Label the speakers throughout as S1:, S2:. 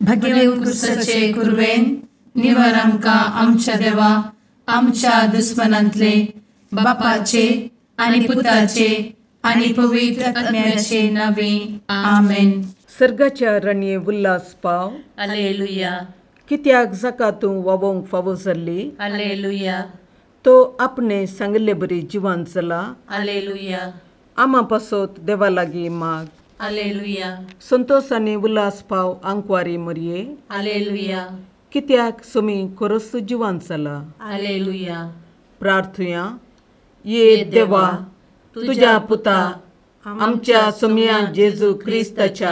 S1: भगेवन क्रिस्ताचे कुरवेन निवार आमकां आमच्या देवा आमच्या दुस्मनांतले बापाचे आनी पुताचे आनी पवित्र आत्म्याचे नावे आमेन.
S2: सर्गाच्या रणये उल्हास पाव.
S1: हालेलुया.
S2: कित्याक जाका तूं वावोंक फावो जाल्ली.
S1: हालेलुया.
S2: तो आपणे सांगिल्ले बरी जिवान जाला.
S1: हालेलुया.
S2: आमा पासत देवा लागीं माग.
S1: हालेलुया.
S2: संतोष आनी उल्हास पाव आंकवारी मरये.
S1: हालेलुया.
S2: कित्याक सोमी खरोच जिवान जाला.
S1: हालेलुया.
S2: प्रार्थुया. ये देवा तुज्या पुता आमच्या सोमया जेजू क्रिस्ताच्या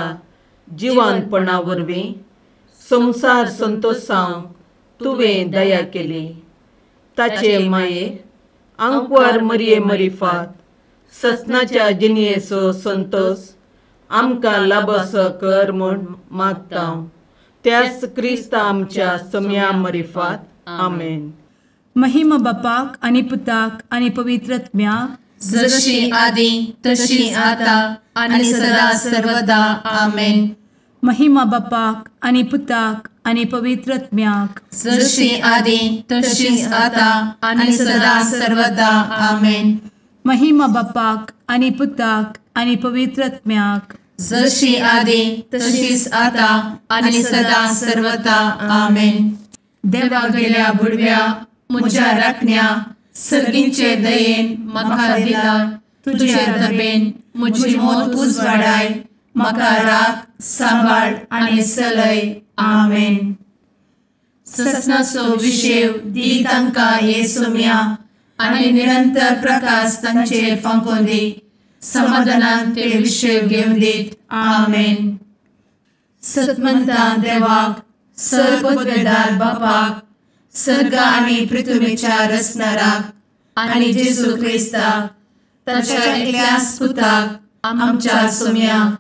S2: जिवानपणा वरवीं संवसार संतोषांक तुवें दया केली. ताचे माये आंकवार मरये मरिफात ससनाच्या जिणयेचो संतोष आमकां लाभसो कर म्हूण मागता त्याच क्रिस्ता आमच्या सोमया मरिफात. आमेन.
S3: महिमा बापाक आनी पुताक आनी पवित्र आत्म्याक,
S1: जशी आदी तशी आता आनी सदा सर्वदा. आमेन.
S3: महिमा बापाक आनी पुताक आनी पवित्र आत्म्याक,
S1: जशी आदी तशी आता आनी सदा सर्वदा. आमेन.
S3: महिमा बापाक आनी पुताक आनी पवित्र आत्म्याक,
S1: जशी आदी तशीच आता आनी सदा सर्वदा. आमेन. देवा गेल्या बुडव्या म्हज्या राखण्या सर्गींचे दयेन म्हाका दिला तुजे दबेन म्हजी मोत उजवाडाय म्हाका राख सांबाळ आनी सलय. आमेन. ससनाचो विशेव दी तांकां हे सोम्या आनी निरंतर प्रकाश तांचेर फांकोवन दी. समाधानान ते विशेव घेवन दीत. आमेन. सतमंता देवाक सर्वपदवेदार बापाक सर्ग आनी पृथ्वीच्या रचणाराक आनी जेजू क्रिस्ताक ताच्या एकल्याच पुताक आमच्या सोम्याक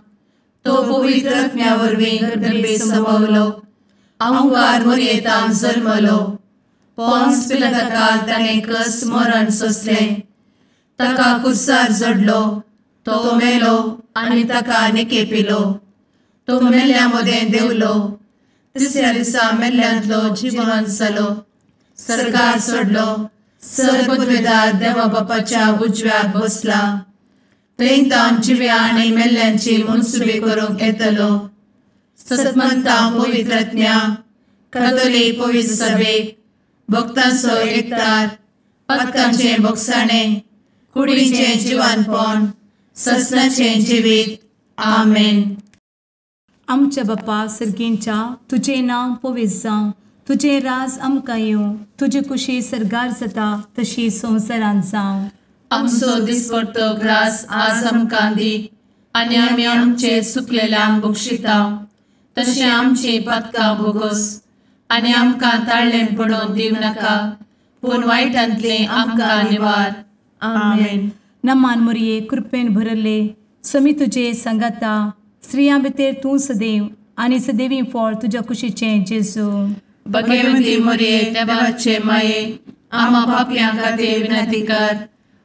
S1: तो पवित्र आत्म्या वरवीं गर्भे संभवलो आंकार मोरयेतान जल्मलो पोन्स पिलाताकाल ताणें कस मरण सोंसलें ताका कुर्सार जडलो तो मेलो आनी ताका निकेपिलो तो मेल्ल्या मदें देंवलो तिसऱ्या दिसा मेल्ल्यांतलो जिवन जालो सर्गार सोडलो सर्वपदवेदार देवा बापाच्या उजव्याक बसला थंय तावन जिव्या आनी मेल्ल्यांची मनसुबी करूंक येतलो. सतमंता पवित्र आत्म्या कातोलीक पवित्र सभेक भक्तांचो एकतार पातकांचें भोगसाणें कुडीचें जिवानपण ससनाचें जिवीत. आमेन.
S3: आमच्या बापा सर्गींच्या तुजें नांव पवित्र जावं, तुजें राज आमकां येवं, तुजी कुशी सर्गार जाता तशी संवसारांत जावं.
S1: आमचो दिसपडतो ग्रास आज आमकां दी आनी आमी आमचे सुकलेल्यांक बक्षिता तशें आमची पातकां भोगोस आनी आमकां ताळ्ळें पडोवन दिवं नाका पूण वायटांतलें आमकां निवार. आमेन.
S3: नमान मोरये कृपेन भरले समी तुजे सांगाता स्त्रियां भितर तूं सदैव आनी सदैवी फळ तुज्या कुशीचें जेजू.
S1: भगवंती मोरये देवाचे माये आमा पापयां खातीर विनंती कर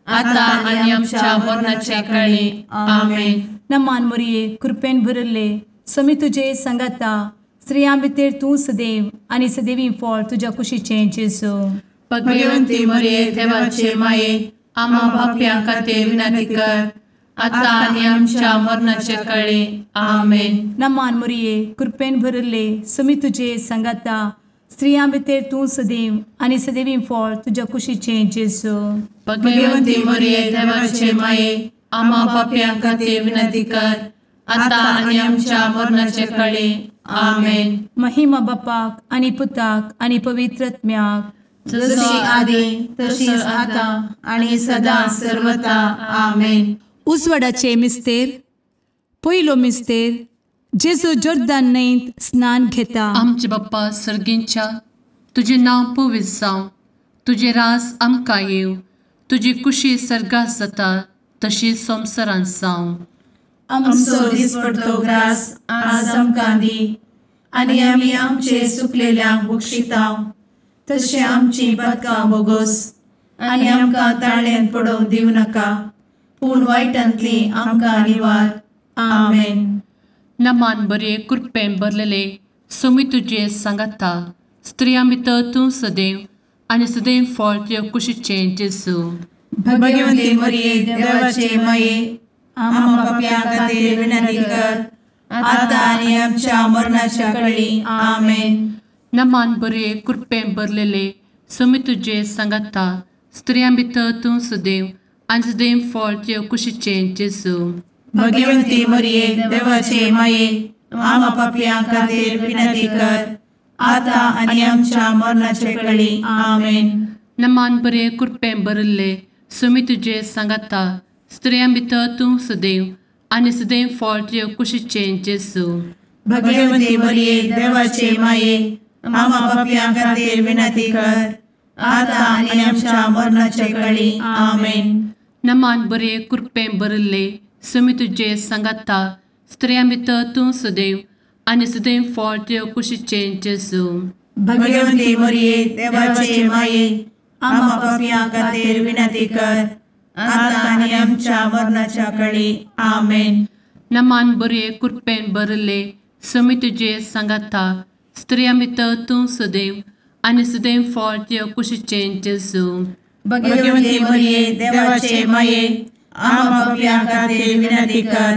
S1: आता आनी आमच्या मरणाच्या काळी. आमेन.
S3: नमान मोरये कृपेन भरले समी तुजे सांगाता स्त्रियां भितर तूं सदैव आनी सदैवी फळ तुज्या कुशीचें जेजू.
S1: भगवंती मोरये देवाचे माये आमा पापयां खातीर विनंती कर आता आनी आमच्या मरणाच्या काळी. आमेन.
S3: नमान मोरये कृपेन भरले समी तुजे सांगाता स्त्रियां भितर तूं सदैव आनी सदैवी फळ तुज्या कुशीचें जेजू.
S1: भगवंती मोरये देवाचे माये आमा पापयां खातीर विनंती कर आता आनी आमच्या मरणाच्या काळी. आमेन.
S3: महिमा बापाक आनी पुताक आनी पवित्र आत्म्याक,
S1: जशी आदी तशीच आता आनी सदा सर्वता. आमेन.
S3: उजवाडाचे मिस्तेर. पयलो मिस्तेर जेजू जोर्दान न्हंयत स्नान घेता.
S4: आमचे बाप्पा सर्गींच्या तुजें नांव पवित्र जावं, तुजें राज आमकां येवं, तुजी कुशी सर्गात जाता तशी संवसारांत जावं.
S1: आमचो दिसपडतो ग्रास आज आमकां दी आनी आमी आमचे सुकलेल्यांक बक्षिता तशें आमची पातकां भोगोस आनी आमकां ताळ्ळेंत पडोवंक दिवं नाका पूण वायटांतली आमकां निवार. आमेन.
S4: नमान बरे कृपेन भरलेले सोमी तुजे सांगाता, स्त्रियां भितर तूं सदैव आनी सदैव फळ तुज्या कुशीचें जेजू।
S5: भगवती मरिये देवाचे माये, आम्हा पाप्यां खातीर विनंती कर, आतां आनी आमच्या मरणाच्या कळी। आमेन।
S4: नमान बरे कृपेन भरलेले, सोमी तुजे सांगाता, स्त्रियां भितर तूं सदैव आनी सदैव फळ तुज्या कुशीचें जेजू।
S5: भगवती मरिये देवाचे माये, आम्हा पाप्यां खातीर विनंती कर, आतां आनी आमच्या मरणाच्या कळी। आमेन।
S4: नमान बरे कृपेन भरलेले, सोमी तुजे सांगाता, स्त्रियां भितर तूं सदैव आनी सदैव फळ तुज्या कुशीचें जेजू।
S5: भगवती मरिये देवाचे माये, आम्हा पाप्यां खातीर विनंती कर, आतां आनी आमच्या मरणाच्या कळी। आमेन।
S4: नमान बरे कृपेन भरलेले, सोमी तुजे सांगाता, स्त्रियां भितर तूं सदैव आनी सदैव फळ तुज्या कुशीचें जेजू।
S5: भगवती मरिये देवाचे माये, आम्हा पाप्यां खातीर विनंती कर, आतां आनी आमच्या मरणाच्या कळी। आमेन।
S4: नमान बरे कृपेन भरलेले, सोमी तुजे सांगाता, स्त्रियां भितर तूं सदैव आनी सदैव फळ तुज्या कुशीचें जेजू।
S5: भगवती मरिये देवाचे माये, आम्हा पाप्यां खातीर विनंती कर,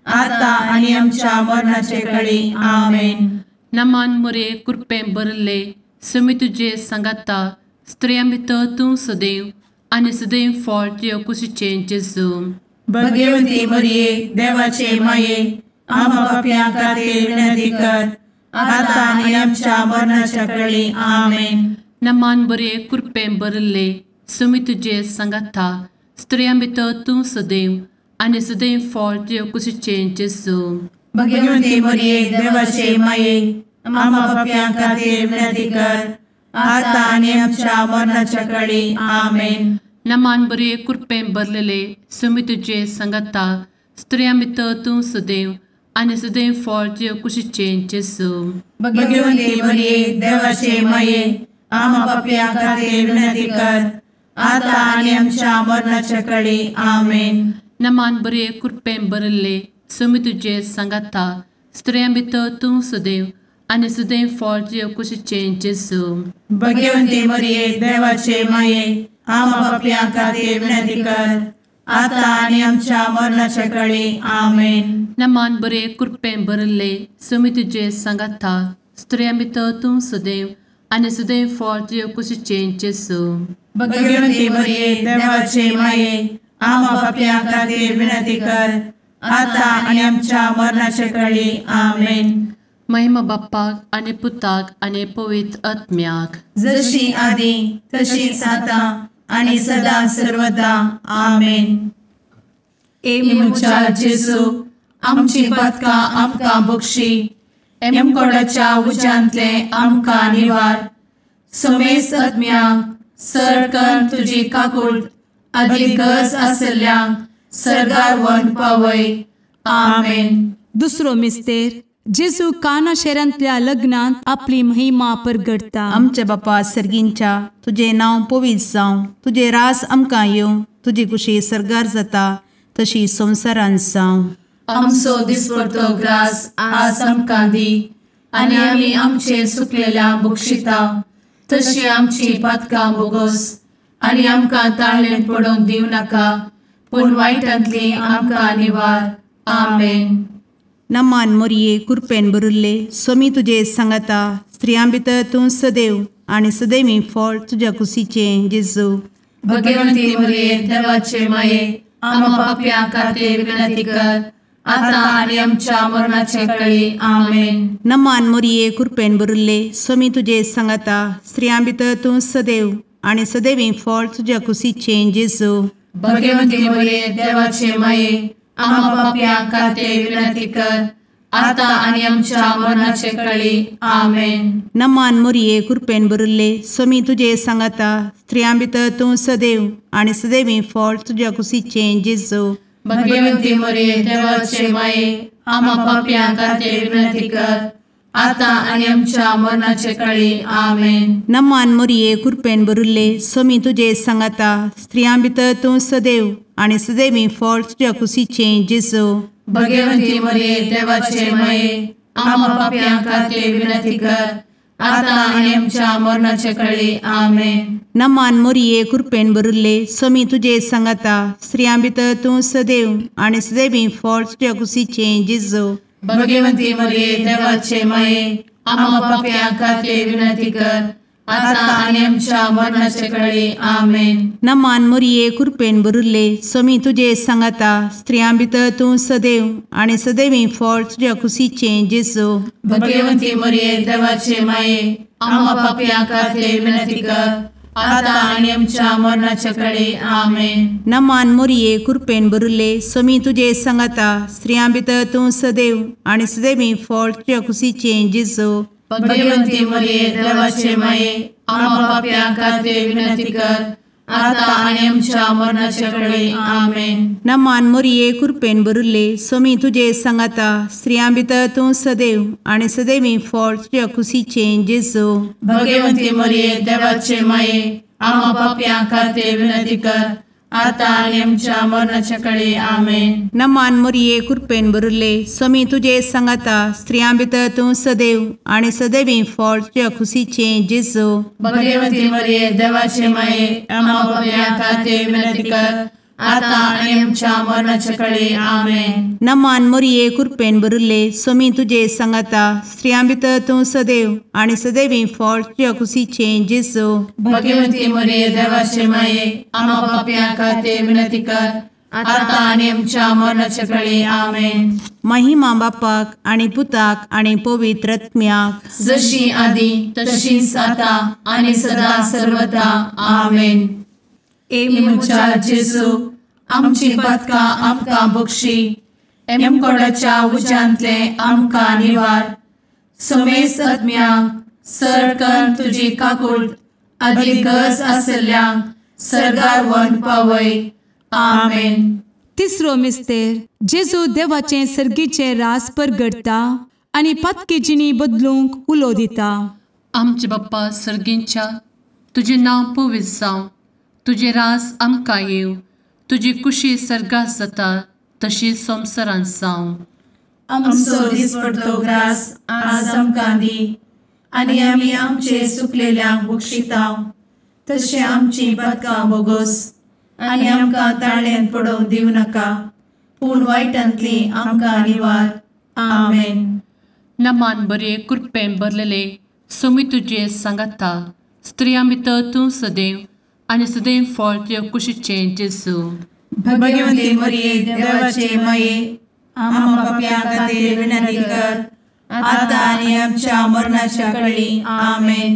S5: आतां आनी आमच्या मरणाचे कळी। आमेन।
S4: नमान मरिये कृपेन भरलेले, सोमी तुजे सांगाता, स्त्रियां भितर तूं सदैव आनी सदैव फळ तुज्या कुशीचें जेजू।
S5: भगवती मरिये देवाचे माये, आम्हा पाप्यां खातीर विनंती कर, आतां आनी आमच्या मरणाच्या कळी। आमेन।
S4: नमान बरे कृपेन भरलेले, सोमी तुजे सांगाता, स्त्रियां भितर तूं सदैव आनी सदैव फळ तुज्या कुशीचें जेजू।
S5: भगवती मरिये देवाचे माये, आम्हा पाप्यां खातीर विनंती कर, आतां आनी आमच्या मरणाच्या कळी। आमेन।
S4: नमान बरे कृपेन भरलेले, सोमी तुजे सांगाता, स्त्रियां भितर तूं सदैव आनी सदैव फळ तुज्या कुशीचें जेजू।
S5: भगवती मरिये देवाचे माये, आम्हा पाप्यां खातीर विनंती कर, आतां आनी आमच्या मरणाच्या कळी। आमेन।
S4: नमान बरे कृपेन भरलेले, सोमी तुजे सांगाता, स्त्रियां भितर तूं सदैव आनी सदैव फळ तुज्या कुशीचें जेजू।
S5: भगवती मरिये देवाचे माये, आम्हा पाप्यां खातीर विनंती कर, आतां आनी आमच्या मरणाच्या कळी। आमेन।
S4: नमान बरे कृपेन भरलेले, सोमी तुजे सांगाता, स्त्रियां भितर तूं सदैव आनी सदैव फळ तुज्या कुशीचें जेजू।
S5: भगवती मरिये देवाचे माये, आम्हा पाप्यां खातीर विनंती कर, आतां आनी आमच्या मरणाच्या कळी। आमेन।
S4: महिमा बाप्पाक आनी पुताक आनी पवित्र आत्म्याक,
S5: जशी आदी तशीच आतां आनी सदा सर्वदा। आमेन।
S1: ए म्हज्या जेजू, आमची पातकां आमकां बक्षी, एमकोडाच्या उज्यांतले आमकां निवार, समेस्त आत्म्यांक सरकन तुजी काकूट आदी गरज आशिल्ल्यांक सर्गार व्हरून पावय। आमेन।
S3: दुसरो मिस्तेर, जेजू काना शहरांतल्या लग्नांत आपली महिमा परगटता।
S6: आमच्या बापा सर्गींच्या, तुजें नांव पवित्र जावं, तुजें रास आमकां येवं, तुजी कुशी सर्गार जाता तशी संवसारांत जावं।
S1: आमचो दिसपडतो ग्रास आज आमकां दी, आनी आमी आमचे सुकलेल्या बक्षिता तशी आमची पातकां बोगोस, आनी आमकां ताळेन पडोवंक दिवं नाका, पूण वायटांतली आमकां निवार। आमेन।
S6: नमान मोरये कृपेन भरिल्ले, सोमी तुजे सांगाता, स्त्रियां भितर तूं सदैव आनी सदैवी फळ तुज्या कुशीचें जेजू।
S1: भगवंती मोरये देवाचे माये, आम्हा पाप्यां खातीर विनंती कर, आतां आनी आमच्या मरणाचे कळी। आमेन।
S6: नमान मोरये कृपेन भरिल्ले, सोमी तुजे सांगाता, स्त्रियां भितर तूं सदैव आनी सदैवी फळ तुज्या कुशीचें जेजू।
S1: भगवंती मोरये देवाचे माये, आम्हा पाप्यां खातीर विनंती कर, आतां आनी आमच्या मरणाचे कळी। आमेन।
S6: नमान मोरये कृपेन भरिल्ले, सोमी तुजे सांगाता, स्त्रियां भितर तूं सदैव आनी सदैवी फळ तुज्या कुशीचें जेजू।
S1: भगवंती मोरये देवाचे माये, आम्हा पाप्यां खातीर विनंती कर, आतां आनी आमच्या मरणाचे कळी। आमेन।
S6: नमान मोरये कृपेन भरिल्ले, सोमी तुजे सांगाता, स्त्रियां भितर तूं सदैव आनी सदैवी फळ तुज्या कुशीचें जेजू।
S1: भगवंती मोरये देवाचे माये,
S5: आमा पापयां खातीर विनंती कर आतां आनी आमच्या मरणाचे कळी. आमेन.
S6: नमान मोरये कृपेन भरिल्ले स्वामी तुजे सांगाता, स्त्रियां भितर तूं सदैव आनी सदैवी फळ तुज्या कुशीचें जेजू.
S5: भगवंती मरिये देवाचे माये आमा पापयां खातीर विनंती कर आतां आनी आमच्या मरणाचे कळी. आमेन.
S6: नमान मोरये कृपेन भरिल्ले स्वामी तुजे सांगाता, स्त्रियां भितर तूं सदैव आनी सदैवी फळ तुज्या कुशीचें जेजू.
S5: भगवंती मरिये देवाचे माये आमा पापयां खातीर विनंती कर आतां आनी आमच्या मरणाचे कळी. आमेन.
S6: नमान मोरये कृपेन भरिल्ले स्वामी तुजे सांगाता, स्त्रियां भितर तूं सदैव आनी सदैवी फळ तुज्या कुशीचें जेजू.
S5: भगवंती मरिये देवाचे माये आमा पापयां खातीर विनंती कर आतां आनी आमच्या मरणाचे कळी. आमेन.
S6: नमान मोरये कृपेन भरिल्ले स्वामी तुजे सांगाता, स्त्रियां भितर तूं सदैव आनी सदैवी फळ तुज्या कुशीचें जेजू.
S5: भगवंती मरिये देवाचे माये आमा पापयां खातीर विनंती कर आतां आनी आमच्या मरणाचे कळी. आमेन.
S6: नमान मोरये कृपेन भरिल्ले स्वामी तुजे सांगाता, स्त्रियां भितर तूं सदैव आनी सदैवी फळ तुज्या कुशीचें जेजू.
S5: भगवंती मरिये देवाचे माये आमा पापयां खातीर विनंती कर आतां आनी आमच्या मरणाचे कळी. आमेन.
S6: नमान मोरये कृपेन भरिल्ले स्वामी तुजे सांगाता, स्त्रियां भितर तूं सदैव आनी सदैवी फळ तुज्या कुशीचें जेजू.
S5: भगवंती मरिये देवाचे माये आमा पापयां खातीर विनंती कर आतां आनी आमच्या मरणाचे कळी. आमेन.
S6: महिमा बापाक आनी पुताक आनी पवित्र आत्म्याक,
S5: जशी आदी तशीच आतां आनी सदा सर्वदा. आमेन. ए म्हज्या जेजू आमची पातकां आमकां बक्षी, एमकोडाच्या उज्यांतले आमकां निवार, समेस्त आत्म्यांक सरकन तुजी काकूट आदी गरज आसल्ल्यांक सर्गार व्हरून पावय. आमेन.
S3: तिसरो मिस्तेर जेजू देवाचें सर्गीचें रास परगटता आनी पातकी जिणी बदलूंक उलो दिता.
S4: आमचे बाप्पा सर्गींच्या, तुजें नांव पवित्र जावं, तुजें रास आमकां येवं, तुजी कुशी सर्गात जाता तशी संवसारांत जावं.
S5: आमचो दिसपडतो ग्रास आज आमकां दी आनी आमी आमचे सुकलेल्यांक बक्षिता तशें आमची पातकां बोगोस आनी आमकां ताळ्यान पडोवन दिवं नाका, पूण वायटांतली आमकां निवार. आमेन.
S4: नमान बरे कृपेन भरलेले स्वामी तुजे सांगाता, स्त्रियां भितर तूं सदैव आनी सदैव फळ तुज्या कुशीचें जेजू.
S5: भगवंती मरिये देवाचे माये आमा पापयां खातीर विनंती कर आतां आनी आमच्या मरणाच्या कळी. आमेन.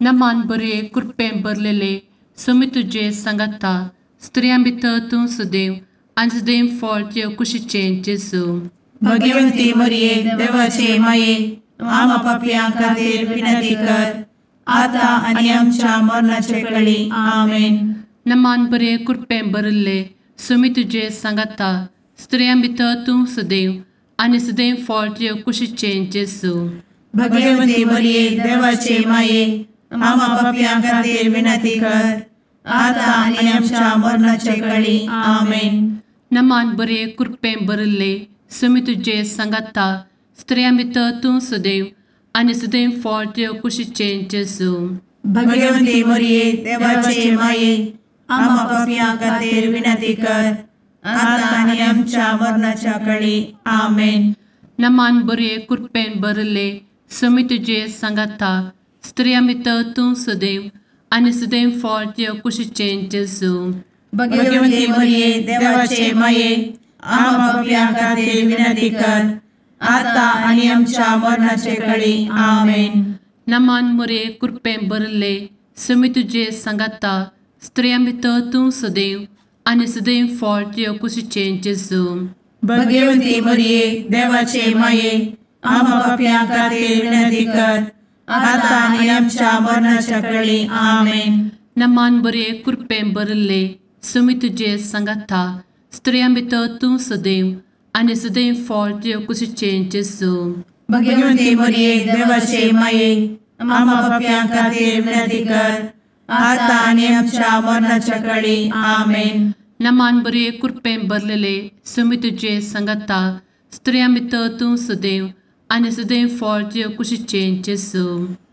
S4: नमान बरे कृपेन भरलेले स्वामी तुजे सांगाता, स्त्रियां भितर तूं सदैव आनी सदैव फळ तुज्या कुशीचें जेजू.
S5: भगवंती मरिये देवाचे माये आमा पापयां खातीर विनंती कर आतां आनी आमच्या मरणाचे कळी. आमेन.
S4: नमान बरे कृपेन भरिल्ले स्वामी तुजे सांगाता, स्त्रियां भितर तूं सदैव आनी सदैव फळ तुज्या कुशीचें जेजू.
S5: भगवंती मरिये देवाचे माये आमा पापयां खातीर विनंती कर आतां आनी आमच्या मरणाचे कळी. आमेन.
S4: नमान बरे कृपेन भरिल्ले स्वामी तुजे सांगाता, स्त्रियां भितर तूं सदैव आनी सदैव फळ तुज्या कुशीचें जेजू.
S5: भगवंती मरिये देवाचे माये आमा पापयां खातीर विनंती कर आतां आनी आमच्या मरणाच्या कळी. आमेन.
S4: नमान बरे कृपेन भरिल्ले स्वामी तुजे सांगाता, स्त्रियां भितर तूं सदैव आनी सदैव फळ तुज्या कुशीचें जेजू.
S5: भगवंती मरिये देवाचे माये आमा पापयां खातीर विनंती कर आतां आनी आमच्या मरणाचे कळी. आमेन.
S4: नमान मोरे कृपेन भरिल्ले स्वामी तुजे सांगाता, स्त्रियां भितर तूं सदैव आनी सदैव फळ तुज्या कुशीचें जेजू.
S5: भगवंती मरिये देवाचे माये आमा पापयां खातीर विनंती कर आतां आनी आमच्या मरणाच्या कळी. आमेन.
S4: नमान बरे कृपेन भरिल्ले स्वामी तुजे सांगाता, स्त्रियां भितर तूं सदैव आनी सदैव फळ तुज्या कुशीचें जेजू.
S5: भगवंती मरिये देवाचे माये आमा पापयां खातीर विनंती कर आतां आनी आमच्या मरणाच्या कळी. आमेन.
S4: नमान बरे कृपेन भरलेले स्वामी तुजे सांगाता, स्त्रियां भितर तूं सदैव आनी सदैव फळ तुज्या कुशीचें जेजू.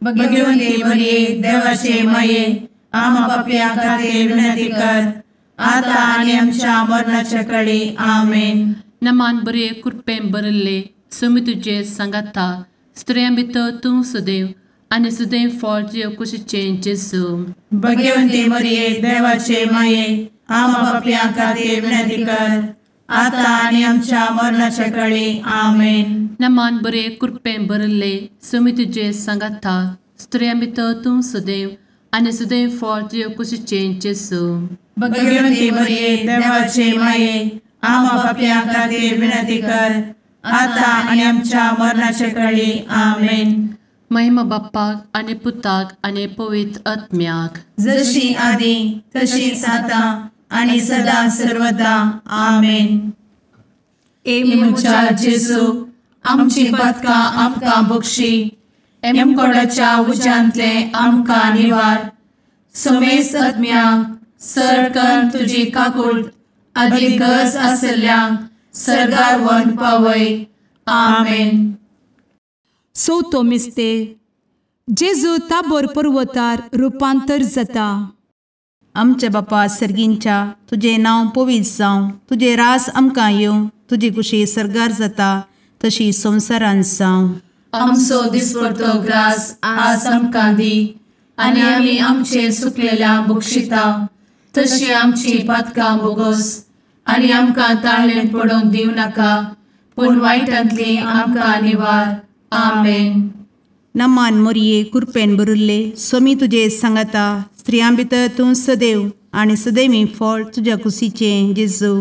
S5: भगवती मरिये देवाचे माये, आमा पापयां खातीर विनंती कर, आतां आनी आमच्या मरणाच्या कडी. आमेन.
S4: नमान बरे कृपेन भरिल्ले, स्वामी तुजे सांगाता, स्त्रियां भितर तूं सदैव आनी सदैव फळ तुज्या कुशीचें जेजू.
S5: भगवती मरिये देवाचे माये, आमा पापयां खातीर विनंती कर, आतां आनी आमच्या मरणाच्या कडी. आमेन.
S4: नमान बरे कृपेन भरिल्ले, स्वामी तुजे सांगाता, स्त्रियां भितर तूं सदैव आनी सदैव फळ तुज्या कुशीचें जेजू.
S5: भगवती मरिये देवाचे माये, आमा पापयां खातीर विनंती कर, आतां आनी आमच्या मरणाच्या कडी. आमेन.
S4: महिमा बाप्पाक आनी पुताक आनी पवित्र आत्म्याक,
S5: जशी आदी तशीच आतां आनी सदा सर्वदा. आमेन. ए म्हज्या जेजू, आमची पातकां आमकां बक्षी, एमकोडाच्या उज्यांतले आमकां निवार, समेस्त आत्म्यांक सरकन तुजी काकूट आदी गरज आसल्ल्यांक सर्गार व्हरून पावय. आमेन.
S3: चवथो मिस्तेर. जेजू ताबोर पर्वतार रुपांतर जाता.
S6: आमच्या बापा सर्गींच्या, तुजें नांव पवित्र जावं, तुजें रास आमकां येवं, तुजी कुशी सर्गार जाता तशी संवसारांत जावं.
S1: आमचो दिसपडतो ग्रास आज आमकां दी, आनी आमी आमचे सुकलेल्या बक्षिता तशी आमची पातकां बोगोस, आनी आमकां ताळेन पडोवंक दिवं नाका, पूण वायटांतली आमकां निवार. आमेन.
S6: नमान मोरये कृपेन भरिल्ले, स्वामी तुजे सांगाता, स्त्रियां भितर तूं सदैव आनी सदैवी फळ तुज्या कुशीचें जेजू.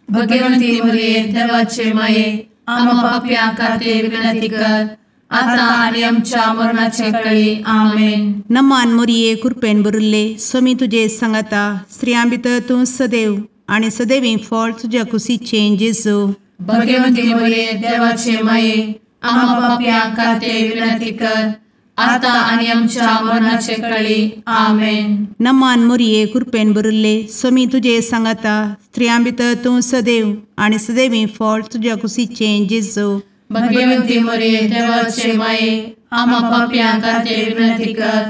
S1: भगवती मरिये देवाचे माये, आमा पापयां खातीर विनंती कर, आतां आनी आमच्या मरणाच्या कळी. आमेन.
S6: नमान मोरये कृपेन भरिल्ले, स्वामी तुजे सांगाता, स्त्रियां भितर तूं सदैव आनी सदैवी फळ तुज्या कुशीचें जेजू.
S1: भगवती मरिये देवाचे माये, आमा पापयां खातीर विनंती कर, आतां आनी आमच्या मरणाचे कळी. आमेन.
S6: नमान मोरये कृपेन भरिल्ले, स्वामी तुजे सांगाता, स्त्रियां भितर तूं सदैव आनी सदैवी फळ तुज्या कुशीचें जेजू.
S1: भगवती मरिये देवाचे माये, आमा पापयां खातीर विनंती कर,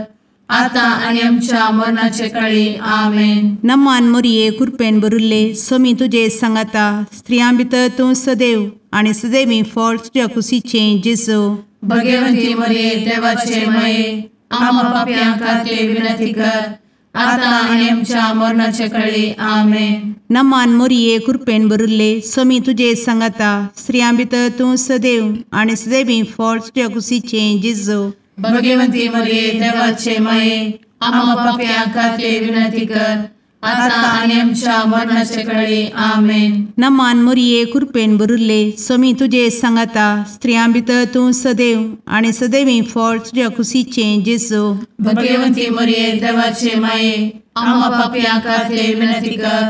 S1: आतां आनी आमच्या मरणाचे कळी. आमेन.
S6: नमान मोरये कृपेन भरिल्ले, स्वामी तुजे सांगाता, स्त्रियां भितर तूं सदैव आनी सदैवी फळ तुज्या कुशीचें जेजू.
S1: भगवती मरिये देवाचे माये, आमा पापयां खातीर विनंती कर, आतां आनी आमच्या मरणाचे कळी. आमेन.
S6: नमान मोरये कृपेन भरिल्ले, स्वामी तुजे सांगाता, स्त्रियां भितर तूं सदैव आनी सदैवी फळ तुज्या कुशीचें जेजू.
S1: भगवती मरिये देवाचे माये, आमा पापयां खातीर विनंती कर, आतां आनी आमच्या मरणाचे कळी. आमेन.
S6: नमान मोरये कृपेन भरिल्ले, स्वामी तुजे सांगाता, स्त्रियां भितर तूं सदैव आनी सदैवी फळ तुज्या कुशीचें जेजू.
S1: भगवती मरिये देवाचे माये, आमा पापयां खातीर विनंती कर,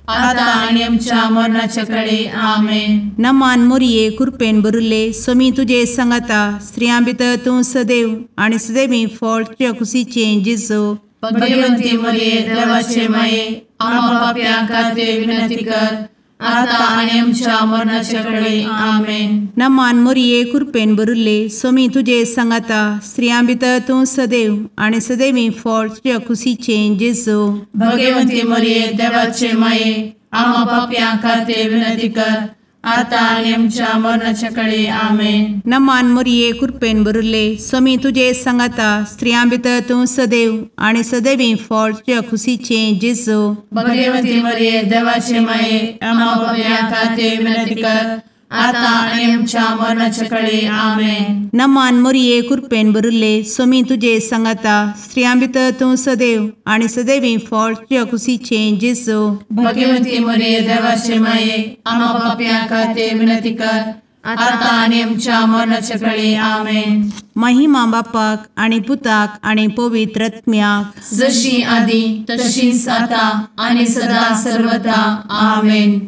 S1: आतां आनी आमच्या मरणाच्या कळी. आमेन.
S6: नमान मोरये कृपेन भरिल्ले, स्वामी तुजे सांगाता, स्त्रियां भितर तूं सदैव आनी सदैवी फळ तुज्या कुशीचें जेजू.
S1: भगवती मरिये देवाचे माये, आमा पापयां खातीर विनंती कर, आतां आनी आमच्या मरणाच्या कळी. आमेन.
S6: नमान मोरये कृपेन भरिल्ले, स्वामी तुजे सांगाता, स्त्रियां भितर तूं सदैव आनी सदैवी फळ तुज्या कुशीचें जेजू.
S1: भगवती मरिये देवाचे माये, आमा पापयां खातीर विनंती कर, आतां आनी आमच्या मरणाच्या कळी. आमेन.
S6: नमान मोरये कृपेन भरिल्ले, स्वामी तुजे सांगाता, स्त्रियां भितर तूं सदैव आनी सदैवी फळ तुज्या कुशीचें जेजू.
S1: भगवती मरिये देवाचे माये, आमा पापयां खातीर विनंती कर, आतां आनी आमच्या मरणाच्या कळी. आमेन.
S6: नमान मोरये कृपेन भरिल्ले, स्वामी तुजे सांगाता, स्त्रियां भितर तूं सदैव आनी सदैवी फळ तुज्या कुशीचें जेजू.
S1: भगवती मरिये देवाचे माये, आमा पापयां खातीर विनंती कर, आतां आनी आमच्या मरणाच्या कळी. आमेन.
S6: महिमा बापाक आनी पुताक आनी पवित्र आत्म्याक,
S1: जशी आदी तशीच आतां आनी सदा सर्वदा. आमेन.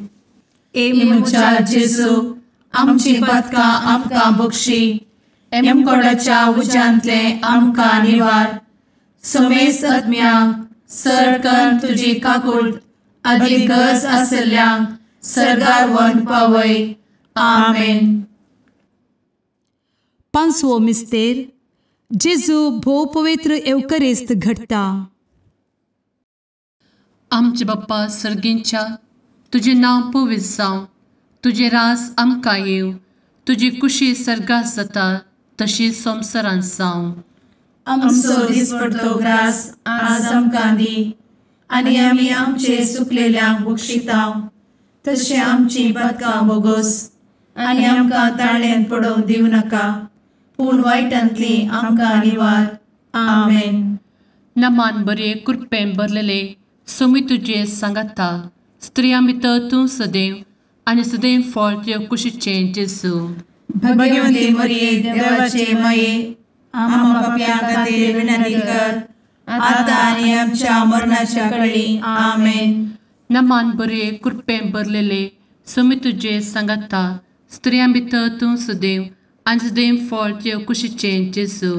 S1: ए म्हज्या जेजू, आमची पातकां आमकां बक्षी, एमकोडाच्या उज्यांतले आमकां निवार, समेस्त आत्म्यांक सरकन तुजी काकूट आदी गरज आसल्ल्यांक सर्गार व्हरून पावय. आमेन.
S3: पांचवो मिस्तेर जेजू भोव पवित्र एवकरिस्त घडटा.
S4: आमचे बाप्पा सर्गींच्या, तुजें नांव पवित्र जावं, तुजें राज आमकां येवं, तुजी कुशी सर्गात जाता तशी संवसारांत जावं.
S5: आमचो दिसपडतो ग्रास आज आमकां दी आनी आमी आमचे सुकलेल्यांक बक्षिता तशें आमची पातकां बोगोस आनी आमकां ताळ्यांत पडोवंक दिवं नाका, पूण वायटांतली आमकां निवार. आमेन.
S4: नमान बरे कृपेन भरलेले सोमी तुजे सांगाता, स्त्रियां भितर तूं सदैव आनी सदैव फळ तुजे कुशीचें जेजू.
S5: भगवती मरिये देवाचे माये, आम्हा पाप्यां खातीर विनंती कर आतां आनी आमच्या मरणाच्या कळी. आमेन.
S4: नमान बरे कृपेन भरलेले सोमी तुजे सांगाता, स्त्रियां भितर तूं सदैव आनी सदैव फळ तुजे कुशीचें जेजू.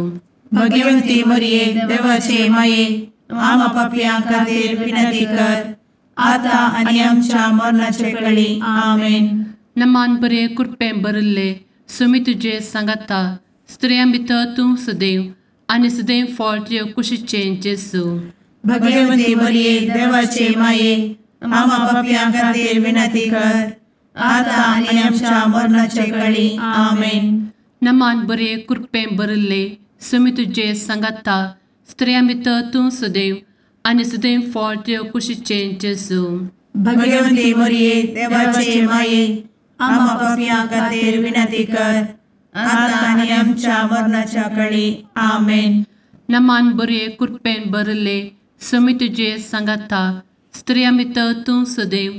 S5: भगवती मरिये देवाचे माये, आम्हा पाप्यां खातीर विनंती कर आतां आनी आमच्या मरणाच्या कळी. आमेन.
S4: नमान बरे कृपेन भरिल्ले सोमी तुजे सांगाता, स्त्रियां भितर तूं सदैव आनी सदैव फळ तुजे कुशीचें जेजू.
S5: भगवती मरिये देवाचे माये, आम्हा पाप्यां खातीर विनंती कर आतां आनी आमच्या मरणाच्या कळी. आमेन.
S4: नमान बरे कृपेन भरिल्ले सोमी तुजे सांगाता, स्त्रियां भितर तूं सदैव आनी सदैव फळ तुजे कुशीचें जेजू.
S5: भगवती मरिये देवाचे माये, आम्हा पाप्यां खातीर विनंती कर आतां आनी आमच्या मरणाच्या कळी. आमेन.
S4: नमान बरे कृपेन भरिल्ले सोमी तुजे सांगाता, स्त्रियां भितर तूं सदैव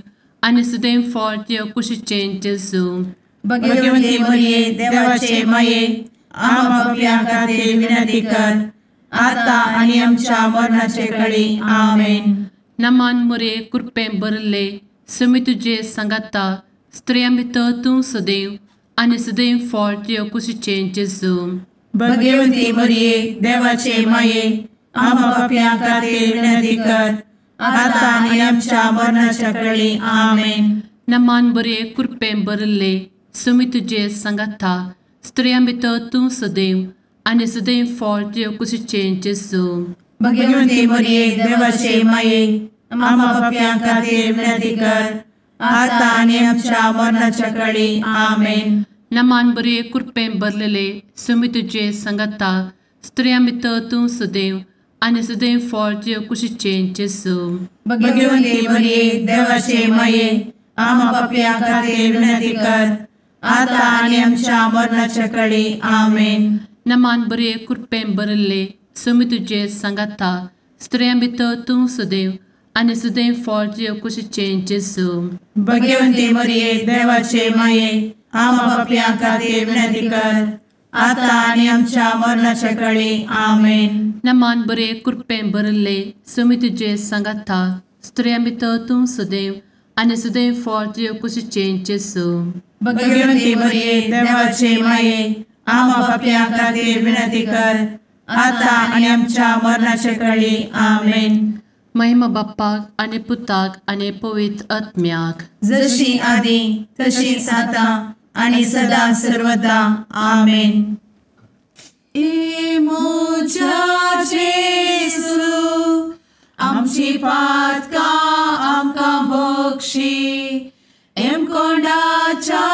S4: आनी सदैव फळ तुजे कुशीचें जेजू.
S5: भगवती मरिये देवाचे माये, आम्हा पाप्यां खातीर विनंती कर आतां आनी आमच्या मरणाचे कळी. आमेन.
S4: नमान मरिये कृपेन भरिल्ले सोमी तुजे सांगाता, स्त्रियां भितर तूं सदैव आनी सदैव फळ तुजे कुशीचें जेजू.
S5: भगवती मरिये देवाचे माये, आम्हा पाप्यां खातीर विनंती कर आतां आनी आमच्या मरणाच्या कळी. आमेन.
S4: नमान बरे कृपेन भरिल्ले सोमी तुजे सांगाता, स्त्रियां भितर तूं सदैव आनी सदैव फळ तुजे कुशीचें जेजू.
S5: भगवती मरिये देवाचे माये, आम्हा पाप्यां खातीर विनंती कर आतां आनी आमच्या मरणाच्या कळी. आमेन.
S4: नमान बरे कृपेन भरलेले सोमी तुजे सांगाता, स्त्रियां भितर तूं सदैव आनी सदैव फळ तुजे कुशीचें जेजू.
S5: भगवती मरिये देवाचे माये, आम्हा पाप्यां खातीर विनंती कर आतां आनी आमच्या मरणाच्या कळी. आमेन.
S4: नमान बरे कृपेन भरिल्ले सोमी तुजे सांगाता, स्त्रियां भितर तूं सदैव आनी सदैव फळ तुजे कुशीचें जेजू.
S5: भगवती मरिये देवाचे माये, आम्हा पाप्यां खातीर विनंती कर आतां आनी आमच्या मरणाच्या कळी. आमेन.
S4: नमान बरे कृपेन भरिल्ले सोमी तुजे सांगाता, स्त्रियां भितर तूं सदैव आनी सदैव फळ तुजे कुशीचें जेजू.
S5: भगवती मरिये देवाचे माये, आम्हा पाप्यां खातीर विनंती कर आतां आनी आमच्या मरणाच्या कळी. आमेन.
S4: महिमा बाप्पाक आनी पुताक आनी पवित्र आत्म्याक,
S5: जशी आदी तशीच आतां आनी सदा सर्वदा. आमेन. ए म्हज्या जेजू, आमची पातकां आमकां बक्षी, एमकोंडाच्या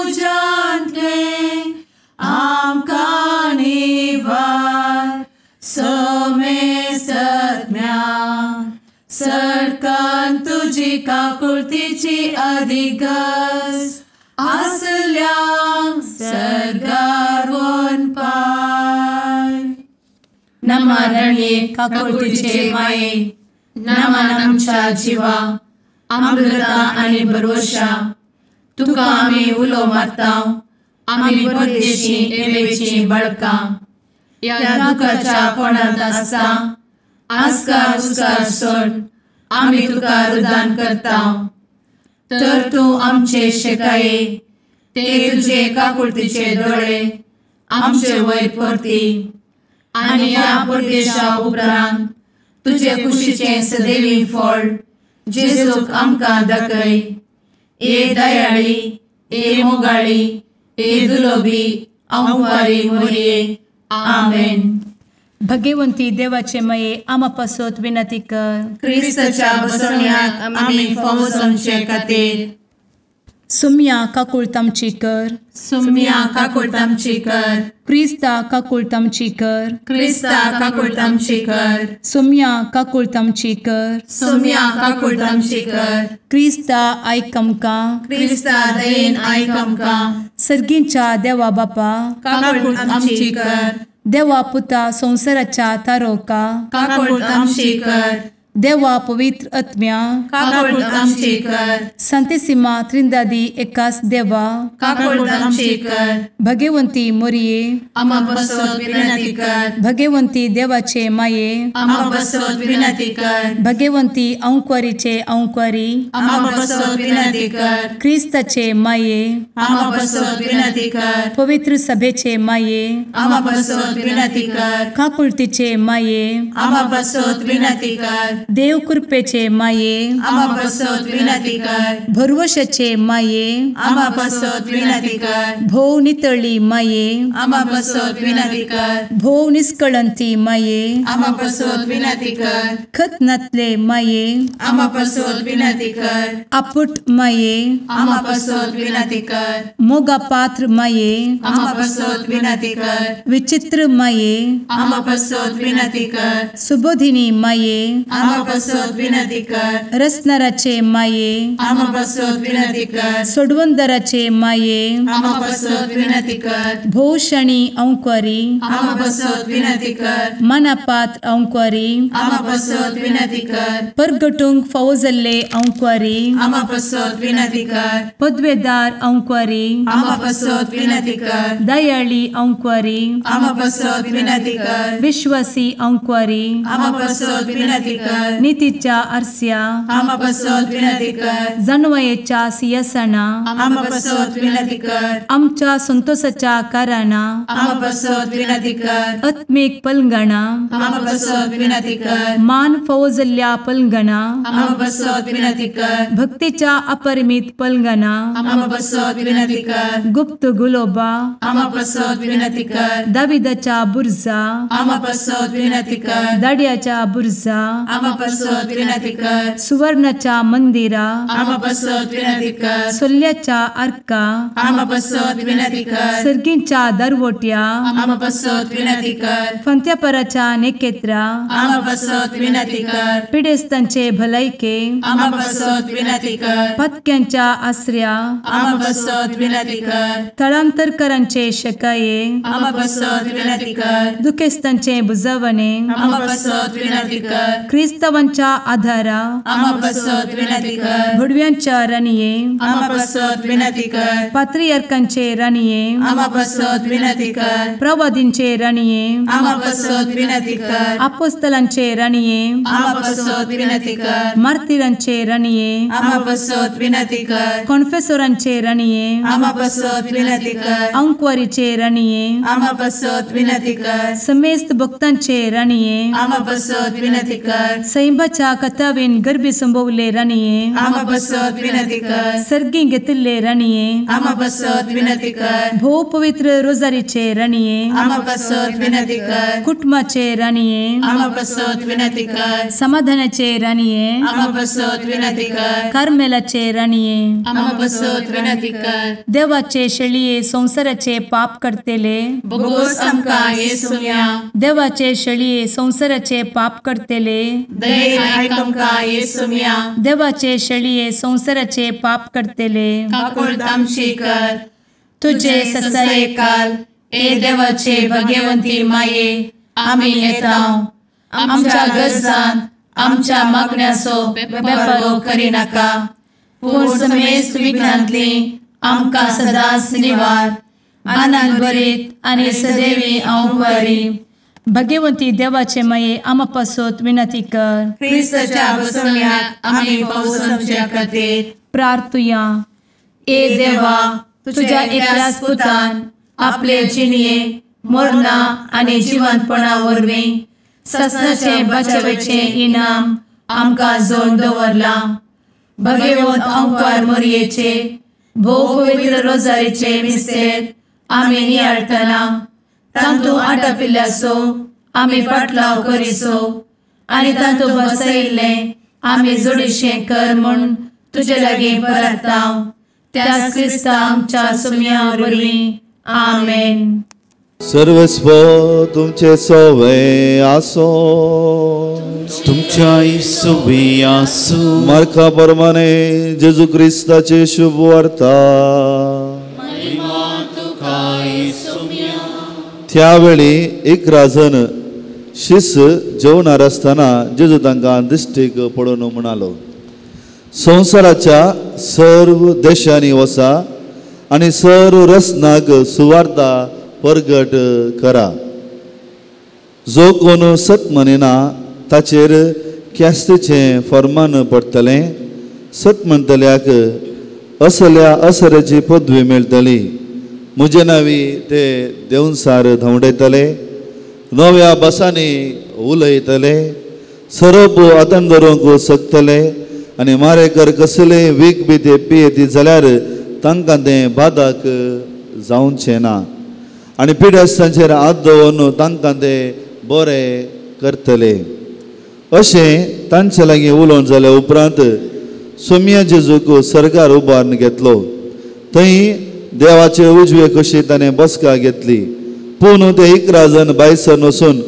S5: उज्यांतलें आमकां निवार. समेस्तज्ञा सरकान तुजी काकुळतीची अधिगस आसल्यांक सर्गार वनपाय. नमरणे काकुळतीचे माये, नमन आमच्या जिवा, अमृता आनी भरवशा, तुका आमी उलो मारता, आमी परदेशी एवेची बळकां, ह्या दुखाच्या कोणांत आसता आस्कार उस्कार सोड आमी तुका रुदान करता. तर तूं आमचे शेकाये, ते तुजे काकुळतीचे दोळे आमचे वयर परती आनी ह्या परदेशा उपरांत तुजे कुशीचें सदैवी फळ जेजूक आमकां दाखय. ए दयाळी, ए मोगाळी, ए दुलोबी आंवकारी मोरये. आमेन.
S3: भगवंती देवाचे माये आमा पासत विनंती कर.
S5: क्रिस्ताच्या बसवण्याक आमी फावो जावचे खातीर.
S3: सुम्या काकुळट आमची कर.
S5: सुम्या काकुळट आमची कर.
S3: क्रिस्ता काकुळट आमची कर.
S5: क्रिस्ता काकुळट आमची कर.
S3: सुम्या काकुळट आमची कर.
S5: सुम्या काकुळट आमची कर.
S3: क्रिस्ता आयक आमकां.
S5: क्रिस्ता दयेन आयक आमकां.
S3: सर्गींच्या देवा बापा
S5: काकुळट आमची कर.
S3: देवा पुता संवसाराच्या तारोका
S5: काकुळट आमची कर.
S3: देवा पवित्र आत्म्या
S5: काकुळट आमची कर.
S3: सांतिसिमा त्रिंदादी एकास देवा
S5: काकुळट आमची कर.
S3: भगवंती मोरये
S5: आमा पासत विनंती कर.
S3: भगवंती देवाचे माये
S5: आमा पासत विनंती कर.
S3: भगवंती अंकुरीचे अंकुरी
S5: आमा पासत विनंती कर.
S3: क्रिस्ताचे माये
S5: आमा पासत विनंती कर.
S3: पवित्र सभेचे माये
S5: आमा पासत विनंती कर.
S3: काकुळतीचे माये
S5: आमा पासत विनंती कर.
S3: देव कृपेचे माये
S5: आमा पासत विनंती कर.
S3: भरवशाचे माये
S5: आमा पासत विनंती कर.
S3: भोव नितळी माये
S5: आमा पासत विनंती कर.
S3: भोव निष्कळंती माये
S5: आमा पासत विनंती कर.
S3: खत नातले माये
S5: आमा पासत विनंती कर.
S3: आपुट माये
S5: आमा पासत विनंती कर.
S3: मोगा पात्र माये
S5: आमा पासत विनंती कर.
S3: विचित्र माये
S5: आमा पासत विनंती कर.
S3: सुबोधिनी माये
S5: आमा पासत विनंती कर.
S3: रसनाराचे माये
S5: आमा पासत विनंती कर.
S3: सोडवंदराचे माये
S5: आमा पासत विनंती कर.
S3: भोवशणी अंकुरी
S5: आमा पासत विनंती कर.
S3: मनापात्र अंकुरी
S5: आमा पासत विनंती कर.
S3: परगटूंक फावो जाल्ले अंकुरी
S5: आमा पासत विनंती कर.
S3: पदवेदार अंकुरी
S5: आमा पासत विनंती कर.
S3: दयाळी अंकुरी
S5: आमा पासत विनंती कर.
S3: विश्वासी अंकुरी
S5: आमा पासत विनंती कर.
S3: नितीच्या आरस्या
S5: आमा पासत विनंती कर.
S3: जानवयेच्या सिंहासना
S5: आमा पासत विनंती कर.
S3: आमच्या संतोषाच्या कारणा
S5: आमा पासत विनंती कर.
S3: आत्मीक पलंगणा
S5: आमा पासत विनंती कर.
S3: मान फावो जाल्ल्या पलंगणा
S5: आमा पासत विनंती कर.
S3: भक्तीच्या अपरिमित पलंगणा
S5: आमा पासत विनंती कर.
S3: गुप्त गुलोबा
S5: आमा पासत विनंती कर.
S3: दाविदाच्या बुर्जा
S5: आमा पासत विनंती कर.
S3: दाड्याच्या बुर्जा
S5: आमा पासत विनंती कर.
S3: सुवर्णाच्या मंदिरा
S5: आमा पासत विनंती कर.
S3: सोल्ल्याच्या आर्का
S5: आमा पासत विनंती कर.
S3: सर्गींच्या दरवट्या
S5: आमा पासत विनंती कर.
S3: फंत्यापराच्या नेकेत्रा
S5: आमा पासत विनंती कर.
S3: पिडेस्तांचे भलायके
S5: आमा पासत विनंती कर.
S3: पत्क्यांच्या आसऱ्या
S5: आमा पासत विनंती कर.
S3: थळांतरकरांचे शकाये
S5: आमा पासत विनंती कर.
S3: दुखेस्तांचे बुजवणे
S5: आमा पासत विनंती कर.
S3: क्रिस्तावांच्या आधारा
S5: आमा पासत विनंती कर.
S3: भुडव्यांच्या राणये
S5: आमा पासत विनंती कर.
S3: पात्रियार्कांचे राणये
S5: आमा पासत विनंती कर.
S3: प्रवादींचे राणये
S5: आमा पासत विनंती कर.
S3: आपोस्तलांचे राणये
S5: आमा पासत विनंती कर.
S3: मार्तिरांचे राणये
S5: आमा पासत विनंती कर.
S3: कॉन्फेसोरांचे राणये
S5: आमा पासत विनंती कर.
S3: अंकुवारीचे राणये
S5: आमा पासत विनंती कर.
S3: समेस्त भक्तांचे राणये
S5: आमा पासत विनंती कर.
S3: सैंबाच्या कथावेन गर्भी संभवले राणये
S5: आमा पासत विनंती कर.
S3: सर्गी घेतिल्ले राणये
S5: आमा पासत विनंती कर.
S3: भोव पवित्र रोजारीचे राणये
S5: आमा पासत विनंती कर.
S3: कुटुंबाचे राणये
S5: आमा पासत विनंती कर.
S3: समाधानाचे राणये
S5: आमा पासत विनंती कर.
S3: कार्मेलाचे राणये
S1: आमा पासत विनंती कर.
S3: देवाचे शेळये संवसाराचे पाप करतेले
S1: बोगोस आमकां येसुम्या
S3: देवाचे शेळये संवसाराचे पाप करतेले
S1: दयेन आयक आमकां येसुम्या
S3: देवाचे शेळये संवसाराचे पाप करतेले
S1: काकुळट आमची कर.
S3: तुझे
S1: ससायेकाल ए देवाचे भगवंती माये आमी येता आमच्या गरजान आमच्या मागण्याचो बेपारो करिनाका पूण समेस्त विघ्नांतली आमकां सदांच निवार आनंद भरीत आनी सदैवी अंकुरी.
S3: भगवंती देवाचे माये आमा पासत विनंती कर.
S5: क्रिस्ताच्या बसवण्याक आमी फावो जावचे खातीर
S3: प्रार्थुया.
S1: ए देवा तुझ्या एकल्याच पुतान आपले जिणये मरणा आनी जिवंतपणा वरवीं ससनाचें बचावेचें इनाम आमकां जोडून दवरलां. भगवंत अंकार मोरयेचे भोव पवित्र रोजारीचे मिस्तेर आमी नियाळटना तांतू आटापिल्ल्याचो आमी पाटलाव करिसो आनी तांतू बसयिल्लें आमी जोडीशें कर म्हूण तुजे लागीं परता त्याच क्रिस्ता आमच्या सुम्या वरवीं. आमेन.
S7: सर्वस्व तुमचे सवे आसो
S8: तुमच्या सवे आसो.
S7: मार्का प्रमाणे जेजू क्रिस्ताचे शुभ वार्ता. त्यावेळी 11 जण शिस जेवणार आसतना जेजू तांकां दिश्टीक पडून म्हणालो, संवसाराच्या सर्व देशांनी वसा आनी सर्व रसनाक सुवार्ता परगट करा. जो कोण सत म्हणिना ताचेर ख्यास्तीचें फर्मान पडटलें. सत म्हणटल्याक असल्या असऱ्याची पदवी मेळटली. म्हजे नांवी ते देवसार धांवडयतले, नव्या भासांनी उलयतले, सरप हातान धरूंक शकतले आनी मारेकर कसले वीख बी ते पियेती जाल्यार तांकां तें बादाक जावचें ना आनी पिडेस्तांचेर हात दवरून तांकां ते बरे करतले. अशें तांचे लागीं उलोवन जाल्या उपरांत सोम्या जेजूक सरकार उबारून घेतलो. थंय देवाचे उजवे कशी ताणें बसका घेतली. पूण ते 11 जण भायसर वचून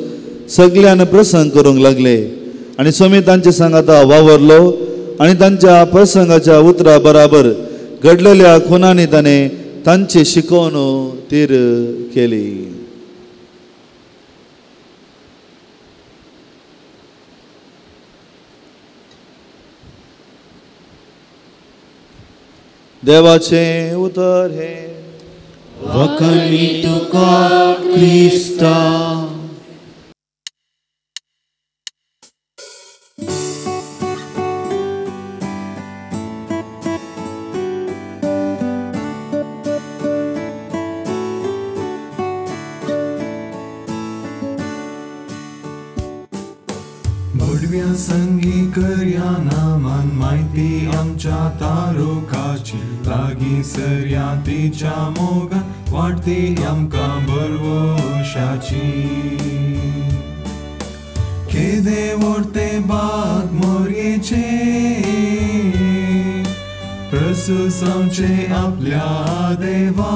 S7: सगळ्यान प्रसंग करूंक लागले आनी सोमी तांचे सांगाता वावरलो आनी तांच्या प्रसंगाच्या उतरा बराबर घडलेल्या खुनांनी ताणें तांची शिकवण तीर केली. देवाचें उतर हें.
S8: वखणी तुका क्रिस्ता.
S9: संगी करया नामान माहिती आमच्या तारुकाची लागीं सरया तिच्या मोगान वाडती आमकां बरवशाची. केदे व्हडते बाग मोरयेचे प्रसूस आमचे आपल्या देवा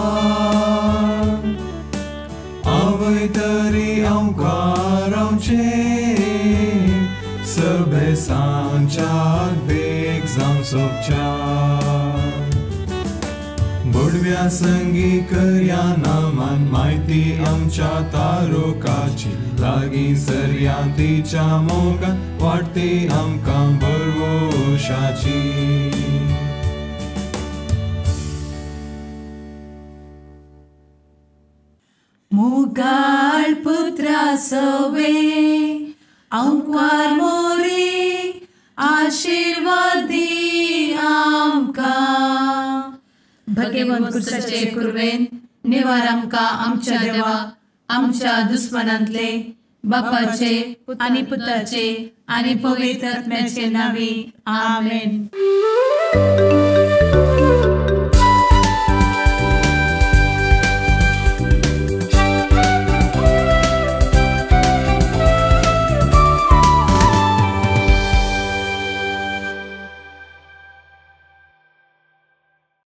S9: आवय तरी आमकां रावचे सबेसांच्या देख जावं सोबच्या. बुडव्या संगी करया नामान माहिती आमच्या तारुकाची लागीं सरया तिच्या मोगान वाडती आमकां बरवशाची.
S1: मुगाळ पुत्रा सवे अंकार मोरे आशीर्वादी आमकां. भगवंत पुरुषाचे कुर्वेन निवार आमकां आमच्या देवा आमच्या दुस्मनांतले बापाचे आनी पुताचे आनी पवित्र आत्म्याचे नांवी. आमेन.